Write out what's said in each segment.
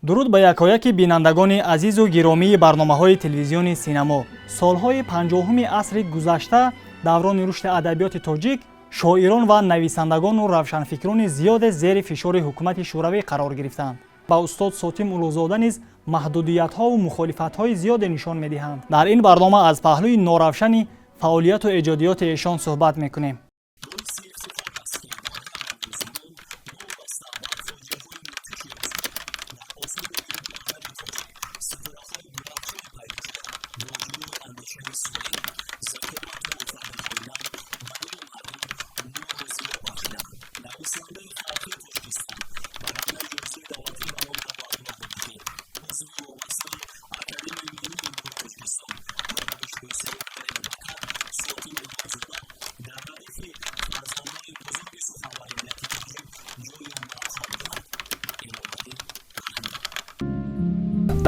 Дуруд ба якояки бинандагони азизу гиромии барномаҳои телевизиони Синамо. Солҳои 50-уми асри гузашта, даврони рушди адабиёти тоҷик, шоирон ва нависандагону равшанфикрони зиёде зери фишори ҳукумати шӯравӣ қарор гирифтанд. Ба устод Сотим Улуғзода низ маҳдудиятҳову мухолифатҳои зиёде нишон медиҳанд. Дар ин барнома аз паҳлӯи норавшани фаъолияту эҷодиёти эшон суҳбат мекунем.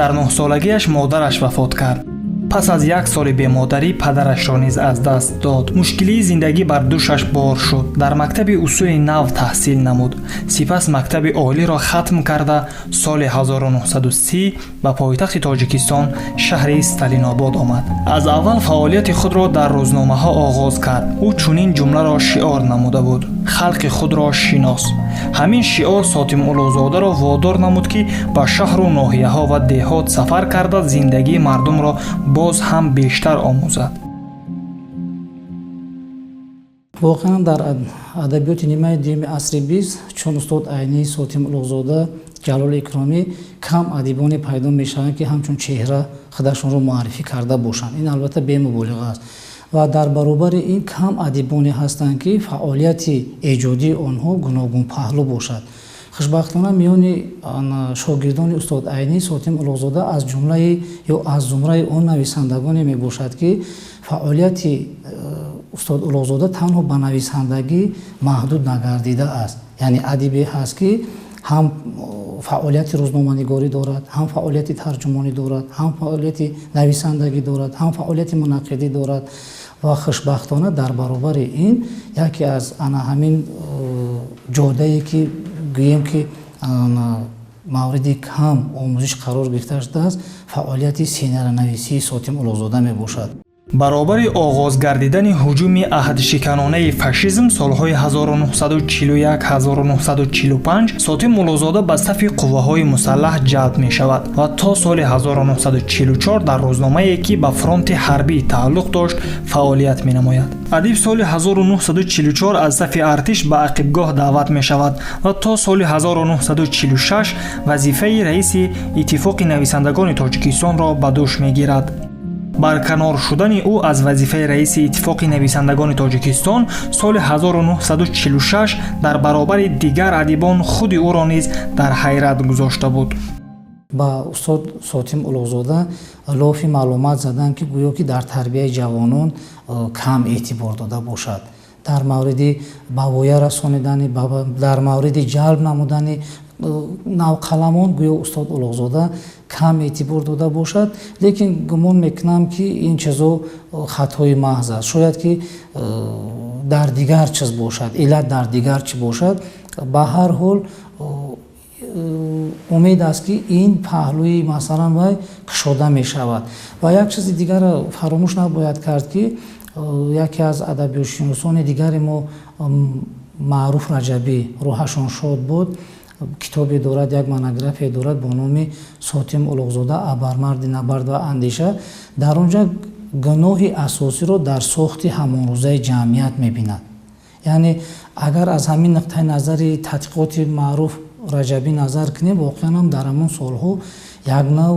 Дар 9-солагиаш модараш вафот кард. Пас аз як соли бемодарӣ падарашро низ аз даст дод. Мушкилии зиндагӣ бар дӯшаш бор шуд. Дар мактаби усули нав таҳсил намуд. Сипас мактаби олиро хатм карда, соли 1930 ба пойтахти Тоҷикистон, шаҳри Сталинобод омад. Аз аввал фаъолияти худро дар рӯзномаҳо оғоз кард. Ӯ чунин ҷумларо шиор намуда буд: «Халқи худро шинос». Ҳамин шиор Сотим Улуғзодаро водор намуд, ки ба шаҳру ноҳияҳо ва деҳот сафар карда, зиндагии мардумро боз ҳам бештар омӯзад. Воқеан, дар адабиёти нимаи дуюми асри бист чун устод Айнӣ, Сотим Улуғзода, Ҷалоли Икромӣ кам адибоне пайдо мешаванд, ки ҳамчун чеҳра худашонро муаррифӣ карда бошанд. Ин албатта бемуболиға аст. Ва дар баробари ин кам адибоне ҳастанд, ки фаъолияти эҷодии онҳо гуногунпаҳлӯ бошад. Хушбахтона, миёни шогирдони устод Айнӣ Сотим Улуғзода аз ҷумлаи ё аз зумраи он нависандагоне мебошад, ки фаъолияти устод Улуғзода танҳо ба нависандагӣ маҳдуд нагардидааст. Яъне адибе ҳаст, ки ҳам фаъолияти рӯзноманигорӣ дорад, ҳам фаъолияти тарҷумонӣ дорад, ҳам фаъолияти нависандагӣ дорад, ҳам фаъолияти мунаққидӣ дорад. Ва хушбахтона, дар баробари ин яке аз ана ҳамин ҷодае, ки гӯем, ки мавриди кам омӯзиш қарор гирифта шудааст, фаъолияти сценариянависии Сотим Улуғзода мебошад. Баробари оғоз гардидани ҳуҷуми аҳдшиканонаи фашизм солҳои 1941-1945 Сотим Улуғзода ба сафи қувваҳои мусаллаҳ ҷалб мешавад ва то соли 1944 дар рӯзномае, ки ба фронти ҳарбӣ тааллуқ дошт, фаъолият менамояд. Адиб соли 1944 аз сафи артиш ба ақибгоҳ даъват мешавад ва то соли 1946 вазифаи раиси Иттифоқи нависандагони Тоҷикистонро ба дӯш мегирад. Барканор шудани ӯ аз вазифаи раиси Иттифоқи нависандагони Тоҷикистон соли 1946 дар баробари дигар адибон худи ӯро низ дар ҳайрат гузошта буд. Ба устод Сотим Улуғзода лофи маълумат заданд, ки гӯё ки дар тарбияи ҷавонон кам эътибор дода бошад, дар мавриди ба воя расонидани, дар мавриди ҷалб намудани навқаламон гӯё устод Улуғзода кам эътибор дода бошад. Лекин гумон мекунам, ки ин чизо хатои маҳз аст. Шояд ки дар дигар чиз бошад, иллат дар дигар чӣ бошад. Ба ҳар ҳол, умед аст, ки ин паҳлӯи, масалан, вай кушода мешавад. Ва як чизи дигарро фаромӯш набояд кард, ки яке аз адабиётшиносони дигари мо, Маъруф Раҷабӣ, рӯҳашон шод буд, китобе дорад, як монография дорад бо номи «Сотим Улуғзода: абармарди набард ва андеша». Дар он ҷа гуноҳи асосиро дар сохти ҳамонрӯзаи ҷамъият мебинад. Яъне агар аз ҳамин нуқтаи назари тадқиқоти Маъруф Раҷабӣ назар кунем, воқеан ҳам дар ҳамон солҳо як нав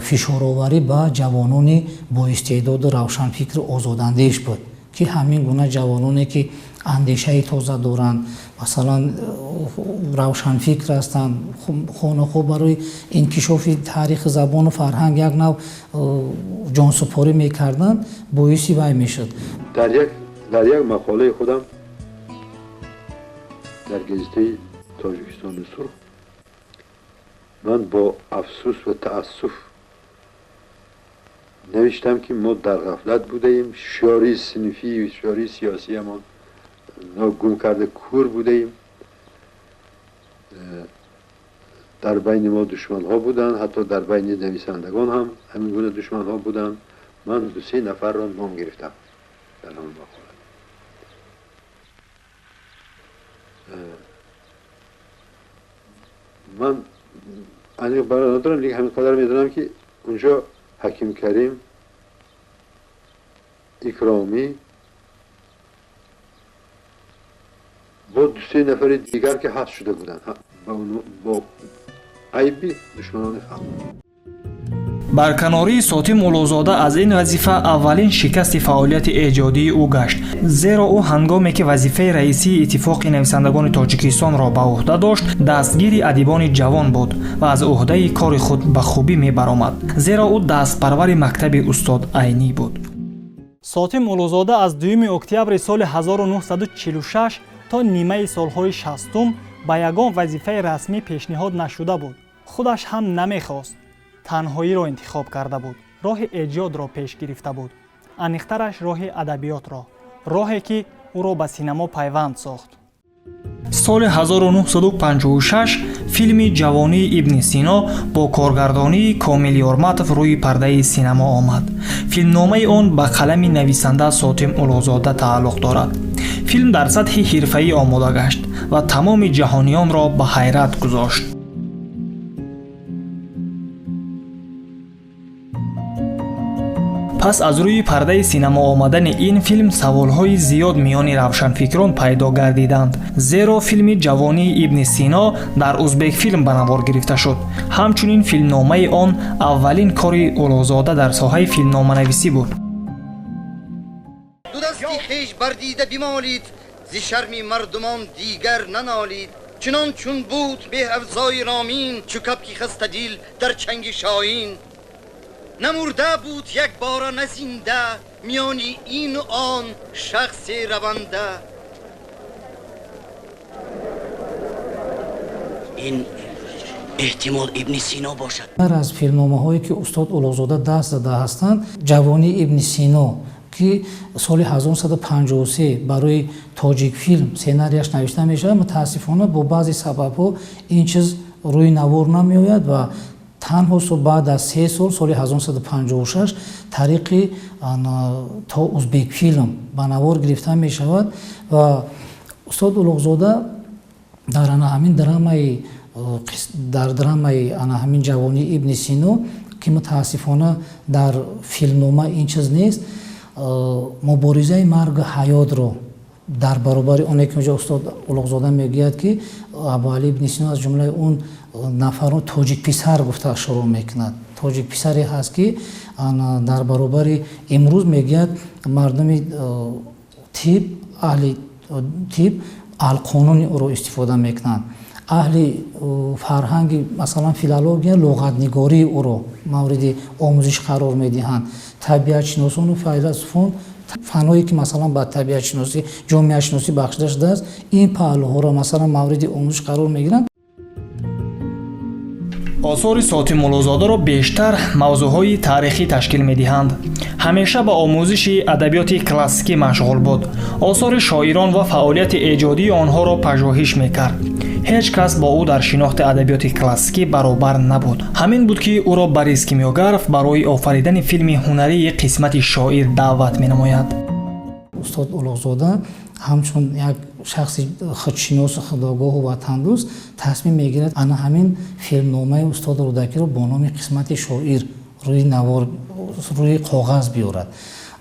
фишороварӣ ба ҷавонони боистеъдоду равшанфикру озодандеш буд, ки ҳамин гуна ҷавононе, ки андешаи тоза доранд, масалан, равшанфикр ҳастанд, хонахо барои инкишофи таърихи забону фарҳанг як нав ҷонсупорӣ мекарданд, боиси вай мешуд. Дар як мақолаи худам дар газетаи «Тоҷикистони сурх» ман бо афсӯс ва таассуф навиштам, ки мо дар ғафлат будаем, шиёри синфӣ, шиёри сиёсиямон гум карда, кӯр будаем. Дар байни мо душманҳо буданд, ҳатто дар байни нависандагон ҳам ҳамин гуна душманҳо буданд. Ман ду-се нафарро ном гирифтам дар ҳамон мақола. Ман аниқ баён надорам, лекин ҳамин қадар медонам, ки унҷо Ҳаким Карим, Икромӣ бо ду-се нафари дигар, ки ҳабс шуда буданд бо айби душманони халқ. Барканории Сотим Улуғзода аз ин вазифа аввалин шикасти фаъолияти эҷодии ӯ гашт, зеро ӯ ҳангоме ки вазифаи раисии Иттифоқи нависандагони Тоҷикистонро ба ӯҳда дошт, дастгири адибони ҷавон буд ва аз ӯҳдаи кори худ ба хубӣ мебаромад, зеро ӯ дастпарвари мактаби устод Айнӣ буд. Сотим Улуғзода аз 2 октябри соли 1946 то нимаи солҳои 60 ба ягон вазифаи расмӣ пешниҳод нашуда буд. Худаш ҳам намехост, танҳоиро интихоб карда буд, роҳи эҷодро пеш гирифта буд, аниқтараш роҳи адабиётро, роҳе ки ӯро ба синамо пайванд сохт. Соли 1956 филми «Ҷавонии Ибни Сино» бо коргардонии Комил Ёрматов рӯи пардаи синамо омад. Филмномаи он ба қалами нависанда Сотим Улуғзода тааллуқ дорад. Филм дар сатҳи ҳирфаӣ омода гашт ва тамоми ҷаҳониёнро ба ҳайрат гузошт. Пас аз рӯи пардаи синамо омадани ин филм саволҳои зиёд миёни равшанфикрон пайдо гардиданд, зеро филми «Ҷавонии Ибни Сино» дар Узбекфилм ба навор гирифта шуд. Ҳамчунин филмномаи он аввалин кори Улуғзода дар соҳаи филмноманависӣ буд. Ду дасти хеш бар дида бимолид, зи шарми мардумон дигар нанолид. Чунон чун буд меҳрафзои ромин, чу кабки хастадил дар чанги шоҳин. Намурда буд як бора на зинда, миёни ину он шахсе раванда. Ин эҳтимол Ибни Сино бошад. Ҳар аз филмномаҳое ки устод Улуғзода даст зада ҳастанд, «Ҷавонии Ибни Сино», ки соли 1953 барои Тоҷикфилм сценарияш навишта мешавад, мутаассифона бо баъзе сабабҳо ин чиз рӯи навор намеояд ва танҳо баъд аз 3 сол, соли 1956, тариқи то Узбекфилм ба навор гирифта мешавад. Ва устод Улуғзода дар ана ҳамин драмаи, дар драмаи ана ҳамин «Ҷавонии Ибни Сино», ки мутаассифона дар филмнома ин чиз нест, муборизаи маргу ҳаётро дар баробари оне ки онҷо устод Улуғзода мегӯяд, ки Абуалӣ Ибни Сино аз ҷумлаи он нафарон тоҷикписар гуфта шурӯъ мекунад. Тоҷикписаре ҳаст, ки дар баробари имрӯз мегӯяд мардуми тиб, аҳли тиб алқонуни ӯро истифода мекунанд, аҳли фарҳанги, масалан, филология луғатнигории ӯро мавриди омӯзиш қарор медиҳанд, табиатшиносону файласуфон фанҳое ки, масалан, ба табиатшиносӣ, ҷомеашиносӣ бахшида шудааст, ин паҳлӯҳоро, масалан, мавриди омӯзиш қарор мегиранд. Осори Сотим Улуғзодаро бештар мавзӯъҳои таърихӣ ташкил медиҳанд. Ҳамеша ба омӯзиши адабиёти классикӣ машғул буд. Осори шоирон ва фаъолияти эҷодии онҳоро пажӯҳиш мекард. Ҳеҷ кас бо ӯ дар шинохти адабиёти классикӣ баробар набуд. Ҳамин буд, ки ӯро Борис Кимёгаров барои офаридани филми ҳунарии «Қисмати шоир» даъват менамояд. Устод Улуғзода ҳамчун як шахси худшиносу худогоҳу ватандӯст тасмим мегирад ана ҳамин филмномаи устод Рӯдакиро бо номи «Қисмати шоир» рӯи навор, рӯи коғаз биёрад.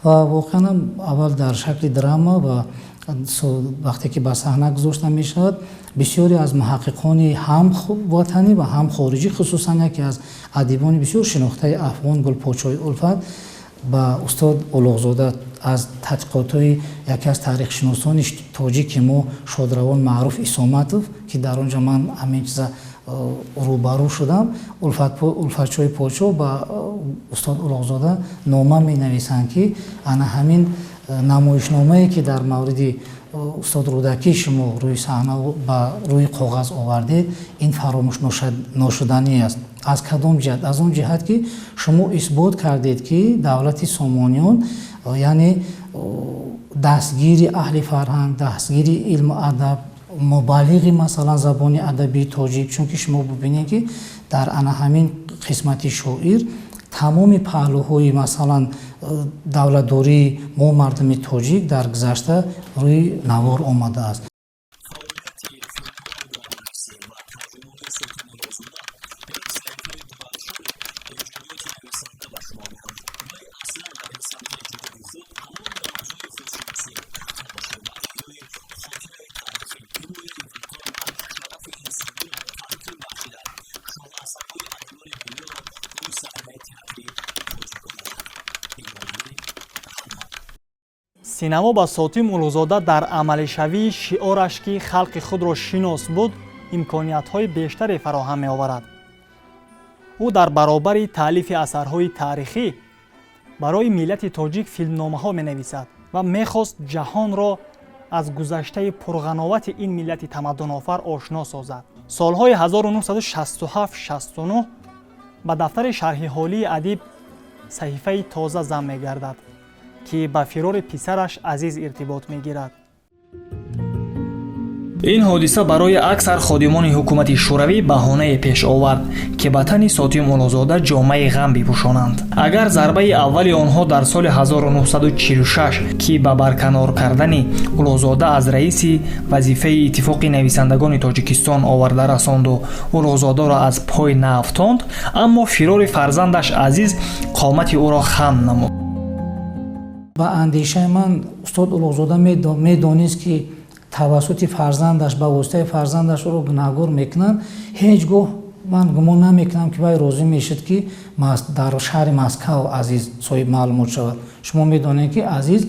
Ва воқеан ҳам аввал дар шакли драма ва вақте ки ба саҳна гузошта мешавад, бисёре аз муҳаққиқони ҳам ватанӣ ва ҳам хориҷӣ, хусусан яке аз адибони бисёр шинохтаи афғон Гулпочои Улфат, ба устод Улуғзода аз тадқиқотҳои яке аз таърихшиносони тоҷики мо шодравон Маъруф Исоматов, ки дар он ҷо ман ҳамин чиза рӯбарӯ шудам, Улфатшоҳи подшоҳ ба устод Улуғзода нома менависанд, ки ана ҳамин намоишномае, ки дар мавриди устод Рӯдакӣ шумо рӯи саҳна ба рӯи коғаз овардед, ин фаромӯш ношуданӣ аст. Аз кадом ҷиҳат? Аз он ҷиҳат, ки шумо исбот кардед, ки давлати Сомониён, яъне дастгири аҳли фарҳанг, дастгири илму адаб, Мубаллиғи, масалан, забони адабии тоҷик, чунки шумо бубинед, ки дар ана ҳамин қисмати шоир тамоми паҳлӯҳои, масалан, давлатдории мо, мардуми тоҷик, дар гузашта рӯи навор омадааст. Синамо ба Сотим Улуғзода дар амалишавии шиораш, ки халқи худро шинос буд, имкониятҳои бештаре фароҳам меоварад. Ӯ дар баробари таълифи асарҳои таърихӣ барои миллати тоҷик филмномаҳо менависад ва мехост ҷаҳонро аз гузаштаи пурғановати ин миллати тамаддунофар ошно созад. Солҳои 1967-69 ба дафтари шарҳиҳолии адиб саҳифаи тоза зам мегардад, ки ба фирори писараш Азиз иртибот мегирад. Ин ҳодиса барои аксар ходимони ҳукумати шӯравӣ баҳонае пеш овард, ки ба тани Сотим Улуғзода ҷомаи ғам бипӯшонанд. Агар зарбаи аввали онҳо дар соли 1946, ки ба барканор кардани Улуғзода аз раиси вазифаи Иттифоқи нависандагони Тоҷикистон оварда расонду Улуғзодаро аз пой наафтонд, аммо фирори фарзандаш Азиз қомати ӯро хам намуд. Ба андешаи ман, устод Улуғзода медонист, ки тавассути фарзандаш, ба воситаи фарзандаш ӯро гунаҳгор мекунанд. Ҳеҷ гоҳ ман гумон намекунам, ки вай розӣ мешуд, ки дар шаҳри Москав Азиз соҳиб маълумот шавад. Шумо медонед, ки Азиз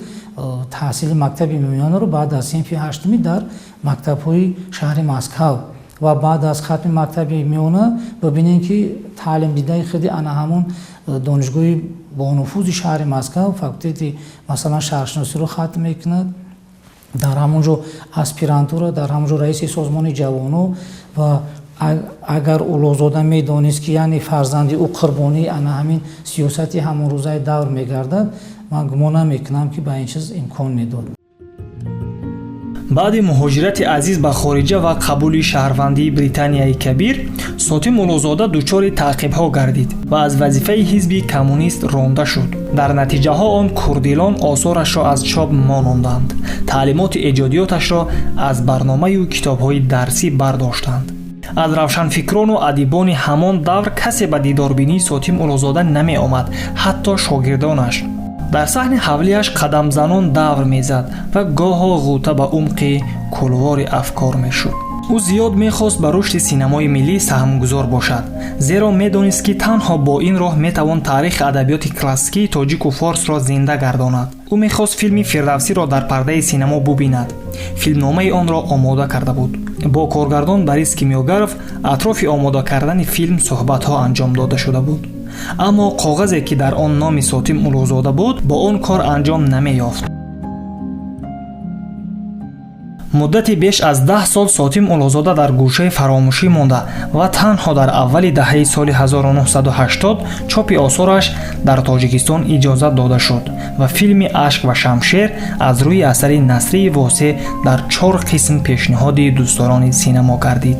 таҳсили мактаби миёнаро баъд аз синфи ҳаштумӣ дар мактабҳои шаҳри Москав ва баъд аз хатми мактаби миёна, бибинем, ки таълимдидаи худи ана ҳамон донишгоҳи бонуфузи шаҳри Москав, факултети, масалан, шаҳршиносиро хатм мекунад, дар ҳамон ҷо аспирантура, дар ҳамон ҷо раиси созмони ҷавоно. Ва агар Улуғзода медонист, ки яъне фарзанди ӯ қурбонии ана ҳамин сиёсати ҳамонрӯзаи давр мегардад, ман гумон намекунам, ки ба ин чиз имкон медод. Баъди муҳоҷирати Азиз ба хориҷа ва қабули шаҳрвандии Британияи Кабир, Сотим Улуғзода дучори таъқибҳо гардид ва аз вазифаи ҳизби коммунист ронда шуд. Дар натиҷаҳо он курдилон осорашро аз чоп мононданд, таълимоти эҷодиёташро аз барномаю китобҳои дарсӣ бардоштанд. Аз равшанфикрону адибони ҳамон давр касе ба дидорбинии Сотим Улуғзода намеомад, ҳатто шогирдонаш. Дар саҳни ҳавлияш қадамзанон давр мезад ва гоҳо ғӯта ба умқи кулвори афкор мешуд. Ӯ зиёд мехост ба рушди синамои миллӣ саҳмгузор бошад, зеро медонист, ки танҳо бо ин роҳ метавон таърихи адабиёти классикии тоҷику форсро зинда гардонад. Ӯ мехост филми Фирдавсиро дар пардаи синамо бубинад. Филмномаи онро омода карда буд. Бо коргардон Борис Кимёгаров атрофи омода кардани филм суҳбатҳо анҷом дода шуда буд, аммо коғазе, ки дар он номи Сотим Улуғзода буд, бо он кор анҷом намеёфт. Муддати беш аз 10 сол Сотим Улуғзода дар гӯшаи фаромӯшӣ монда ва танҳо дар аввали даҳаи соли 1980 чопи осораш дар Тоҷикистон иҷозат дода шуд ва филми «Ашк ва шамшер» аз рӯи асари насрии Восеъ дар чор қисм пешниҳоди дӯстдорони синамо гардид.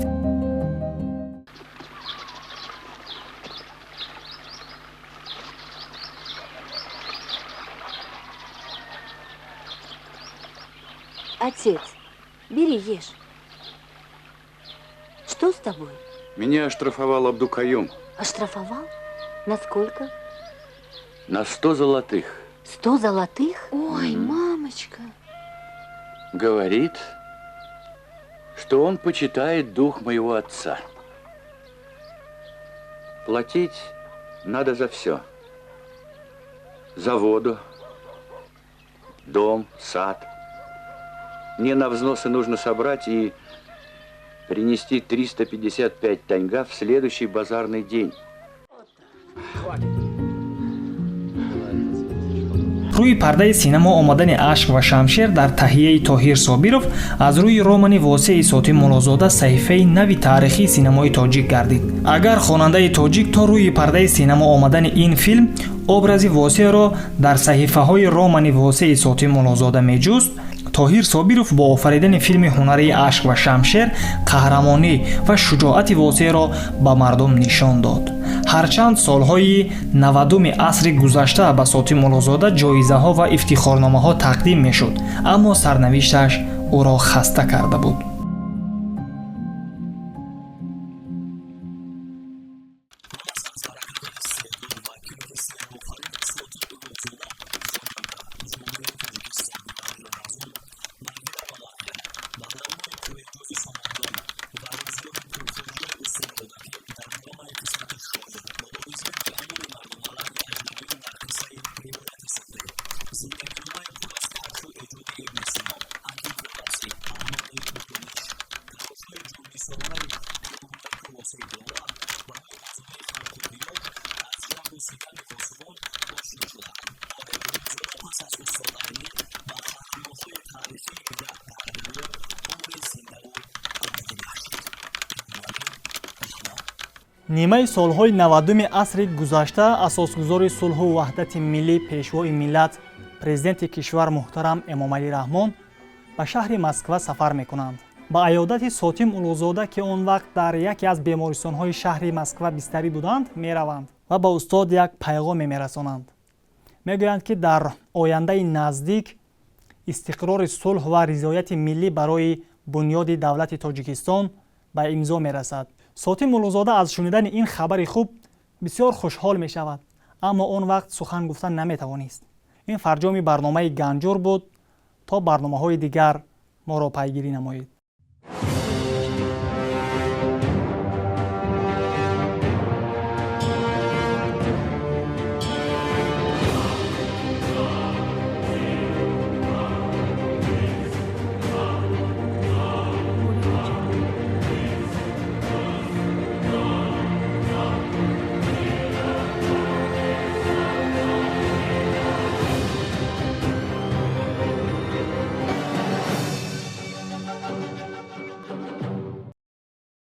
Отец, бери, ешь. Что с тобой? Меня оштрафовал Абдукаюм. Оштрафовал? На сколько? На 100 золотых. 100 золотых? Ой, мамочка. Говорит, что он почитает дух моего отца. Платить надо за все. За воду, дом, сад. Мне на взносы нужно собрать и принести 355 таньга в следующий базарный день. Рӯи пардаи синамо омадани «Ашк ва шамшер» дар таҳияи Тоҳир Собиров аз рӯи романи Восеи Сотим Муллозода саҳифаи нави таърихии синамои тоҷик гардид. Агар хонандаи тоҷик то рӯи пардаи синамо омадани ин филм образи Восеъро дар саҳифаҳои романи Восеи Сотим Муллозода меҷуст, Тоҳир Собиров бо офаридани филми ҳунарии «Ашк ва шамшер» қаҳрамонӣ ва шуҷоати восеъро ба мардум нишон дод. Ҳарчанд солҳои 90-уми асри гузашта ба Сотим Улуғзода ҷоизаҳо ва ифтихорномаҳо тақдим мешуд, аммо сарнавишташ ӯро хаста карда буд. Нимаи солҳои 90-уми асри гузашта асосгузори сулҳу ваҳдати миллӣ, пешвои миллат, президенти кишвар муҳтарам Эмомалӣ Раҳмон ба шаҳри Москва сафар мекунанд. Ба аёдати Сотим Улуғзода, ки он вақт дар яке аз бемористонҳои шаҳри Москва бистарӣ буданд, мераванд ва ба устод як пайғоме мерасонанд. Мегӯянд, ки дар ояндаи наздик истиқрори сулҳ ва ризояти миллӣ барои бунёди давлати Тоҷикистон ба имзо мерасад. Сотим Улуғзода аз шунидани ин хабари хуб бисёр хушҳол мешавад, аммо он вақт сухан гуфтан наметавонист. Ин фарҷоми барномаи «Ганҷур» буд. То барномаҳои дигар моро пайгирӣ намоед.